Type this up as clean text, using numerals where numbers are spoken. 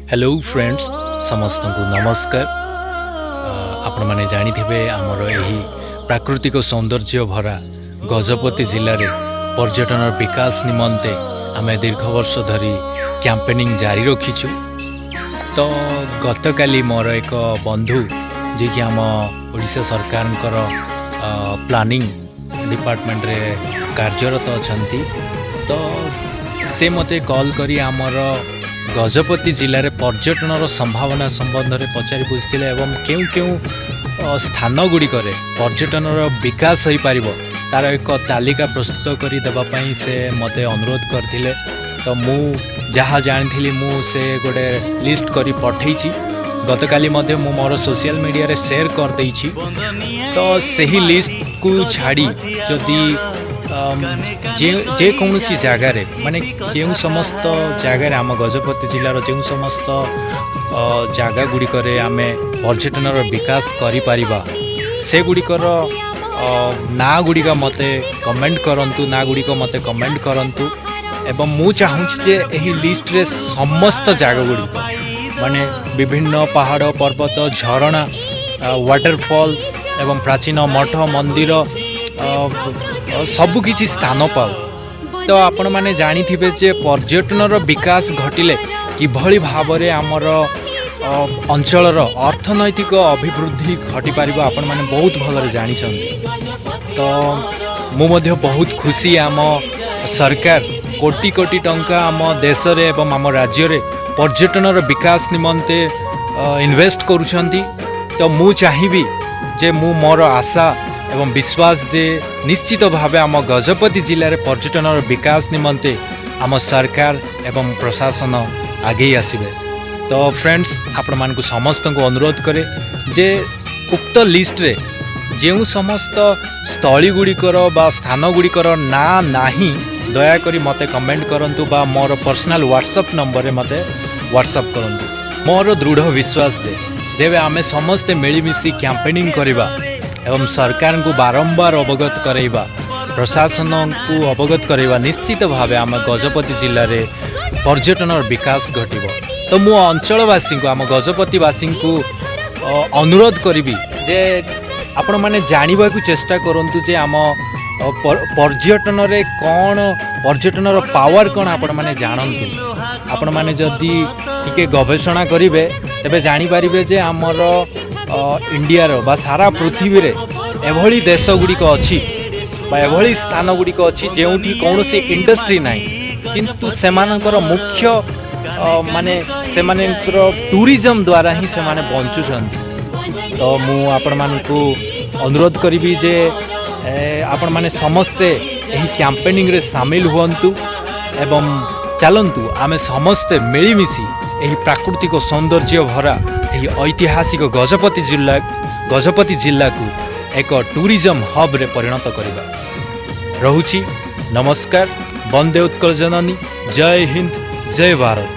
Hello friends, ସମସ୍ତଙ୍କୁ ନମସ୍କାର। ଆପଣମାନେ ଜାଣିଥିବେ, ଆମର ଏହି ପ୍ରାକୃତିକ ସୌନ୍ଦର୍ଯ୍ୟ ଭରା ଗଜପତି ଜିଲ୍ଲାରେ ପର୍ଯ୍ୟଟନର ବିକାଶ ନିମନ୍ତେ ଆମେ ଦୀର୍ଘ ବର୍ଷ ଧରି କ୍ୟାମ୍ପେନିଂ ଜାରି ରଖିଛୁ। ତ ଗତକାଲି ମୋର ଏକ ବନ୍ଧୁ, ଯିଏକି ଆମ ଓଡ଼ିଶା ସରକାରଙ୍କର ପ୍ଲାନିଂ ଡିପାର୍ଟମେଣ୍ଟରେ କାର୍ଯ୍ୟରତ ଅଛନ୍ତି, ତ ସେ ମୋତେ କଲ୍ କରି ଆମର ଗଜପତି ଜିଲ୍ଲାରେ ପର୍ଯ୍ୟଟନର ସମ୍ଭାବନା ସମ୍ବନ୍ଧରେ ପଚାରି ବୁଝିଥିଲେ ଏବଂ କେଉଁ କେଉଁ ସ୍ଥାନ ଗୁଡ଼ିକରେ ପର୍ଯ୍ୟଟନର ବିକାଶ ହୋଇପାରିବ, ତା'ର ଏକ ତାଲିକା ପ୍ରସ୍ତୁତ କରି ଦେବା ପାଇଁ ସେ ମୋତେ ଅନୁରୋଧ କରିଥିଲେ। ତ ମୁଁ ଯାହା ଜାଣିଥିଲି, ମୁଁ ସେ ଗୋଟେ ଲିଷ୍ଟ କରି ପଠେଇଛି। ଗତକାଲି ମଧ୍ୟ ମୁଁ ମୋର ସୋସିଆଲ ମିଡ଼ିଆରେ ସେୟାର କରିଦେଇଛି। ତ ସେହି ଲିଷ୍ଟକୁ ଛାଡ଼ି ଯଦି ଯେକୌଣସି ଜାଗାରେ, ମାନେ ଯେଉଁ ସମସ୍ତ ଜାଗାରେ, ଆମ ଗଜପତି ଜିଲ୍ଲାର ଯେଉଁ ସମସ୍ତ ଜାଗା ଗୁଡ଼ିକରେ ଆମେ ପର୍ଯ୍ୟଟନର ବିକାଶ କରିପାରିବା, ସେଗୁଡ଼ିକର ନାଁ ଗୁଡ଼ିକ ମୋତେ କମେଣ୍ଟ କରନ୍ତୁ। ନାଁ ଗୁଡ଼ିକ ମୋତେ କମେଣ୍ଟ କରନ୍ତୁ ଏବଂ ମୁଁ ଚାହୁଁଛି ଯେ ଏହି ଲିଷ୍ଟରେ ସମସ୍ତ ଜାଗା ଗୁଡ଼ିକ, ମାନେ ବିଭିନ୍ନ ପାହାଡ଼, ପର୍ବତ, ଝରଣା, ୱାଟରଫଲ୍ ଏବଂ ପ୍ରାଚୀନ ମଠ, ମନ୍ଦିର ସବୁକିଛି ସ୍ଥାନ ପାଉ। ତ ଆପଣମାନେ ଜାଣିଥିବେ ଯେ ପର୍ଯ୍ୟଟନର ବିକାଶ ଘଟିଲେ କିଭଳି ଭାବରେ ଆମର ଅଞ୍ଚଳର ଅର୍ଥନୈତିକ ଅଭିବୃଦ୍ଧି ଘଟିପାରିବ, ଆପଣମାନେ ବହୁତ ଭଲରେ ଜାଣିଛନ୍ତି। ତ ମୁଁ ମଧ୍ୟ ବହୁତ ଖୁସି, ଆମ ସରକାର କୋଟି କୋଟି ଟଙ୍କା ଆମ ଦେଶରେ ଏବଂ ଆମ ରାଜ୍ୟରେ ପର୍ଯ୍ୟଟନର ବିକାଶ ନିମନ୍ତେ ଇନଭେଷ୍ଟ କରୁଛନ୍ତି। ତ ମୁଁ ଚାହିଁବି ଯେ, ମୁଁ ମୋର ଆଶା ଏବଂ ବିଶ୍ୱାସ ଯେ ନିଶ୍ଚିତ ଭାବେ ଆମ ଗଜପତି ଜିଲ୍ଲାରେ ପର୍ଯ୍ୟଟନର ବିକାଶ ନିମନ୍ତେ ଆମ ସରକାର ଏବଂ ପ୍ରଶାସନ ଆଗେଇ ଆସିବେ। ତ ଫ୍ରେଣ୍ଡସ୍, ଆପଣମାନଙ୍କୁ ସମସ୍ତଙ୍କୁ ଅନୁରୋଧ କରେ ଯେ ଉକ୍ତ ଲିଷ୍ଟରେ ଯେଉଁ ସମସ୍ତ ସ୍ଥଳୀ ଗୁଡ଼ିକର ବା ସ୍ଥାନ ଗୁଡ଼ିକର ନାଁ ନାହିଁ, ଦୟାକରି ମୋତେ କମେଣ୍ଟ କରନ୍ତୁ ବା ମୋର ପର୍ସନାଲ୍ ହ୍ୱାଟ୍ସଆପ୍ ନମ୍ବରରେ ମୋତେ ହ୍ୱାଟ୍ସଆପ୍ କରନ୍ତୁ। ମୋର ଦୃଢ଼ ବିଶ୍ୱାସ ଯେ ଯେବେ ଆମେ ସମସ୍ତେ ମିଳିମିଶି କ୍ୟାମ୍ପେନିଂ କରିବା ଏବଂ ସରକାରଙ୍କୁ ବାରମ୍ବାର ଅବଗତ କରାଇବା, ପ୍ରଶାସନକୁ ଅବଗତ କରାଇବା, ନିଶ୍ଚିତ ଭାବେ ଆମ ଗଜପତି ଜିଲ୍ଲାରେ ପର୍ଯ୍ୟଟନର ବିକାଶ ଘଟିବ। ତ ମୁଁ ଅଞ୍ଚଳବାସୀଙ୍କୁ, ଆମ ଗଜପତିବାସୀଙ୍କୁ ଅନୁରୋଧ କରିବି ଯେ ଆପଣମାନେ ଜାଣିବାକୁ ଚେଷ୍ଟା କରନ୍ତୁ ଯେ ଆମ ପର୍ଯ୍ୟଟନରେ କ'ଣ, ପର୍ଯ୍ୟଟନର ପାୱାର କ'ଣ, ଆପଣମାନେ ଜାଣନ୍ତୁ। ଆପଣମାନେ ଯଦି ଟିକେ ଗବେଷଣା କରିବେ, ତେବେ ଜାଣିପାରିବେ ଯେ ଆମର ଇଣ୍ଡିଆର ବା ସାରା ପୃଥିବୀରେ ଏଭଳି ଦେଶ ଗୁଡ଼ିକ ଅଛି ବା ଏଭଳି ସ୍ଥାନ ଗୁଡ଼ିକ ଅଛି, ଯେଉଁଠି କୌଣସି ଇଣ୍ଡଷ୍ଟ୍ରି ନାହିଁ, କିନ୍ତୁ ସେମାନଙ୍କର ମୁଖ୍ୟ ମାନେ ସେମାନଙ୍କର ଟୁରିଜମ୍ ଦ୍ୱାରା ହିଁ ସେମାନେ ବଞ୍ଚୁଛନ୍ତି। ତ ମୁଁ ଆପଣମାନଙ୍କୁ ଅନୁରୋଧ କରିବି ଯେ ଆପଣମାନେ ସମସ୍ତେ ଏହି କ୍ୟାମ୍ପେନିଂରେ ସାମିଲ ହୁଅନ୍ତୁ ଏବଂ ଚାଲନ୍ତୁ ଆମେ ସମସ୍ତେ ମିଳିମିଶି ଏହି ପ୍ରାକୃତିକ ସୌନ୍ଦର୍ଯ୍ୟ ଭରା ଏହି ଐତିହାସିକ ଗଜପତି ଜିଲ୍ଲାକୁ ଏକ ଟୁରିଜମ୍ ହବ୍ରେ ପରିଣତ କରିବା। ରହୁଛି, ନମସ୍କାର। ବନ୍ଦେ ଉତ୍କଳ ଜନନୀ। ଜୟ ହିନ୍ଦ, ଜୟ ଭାରତ।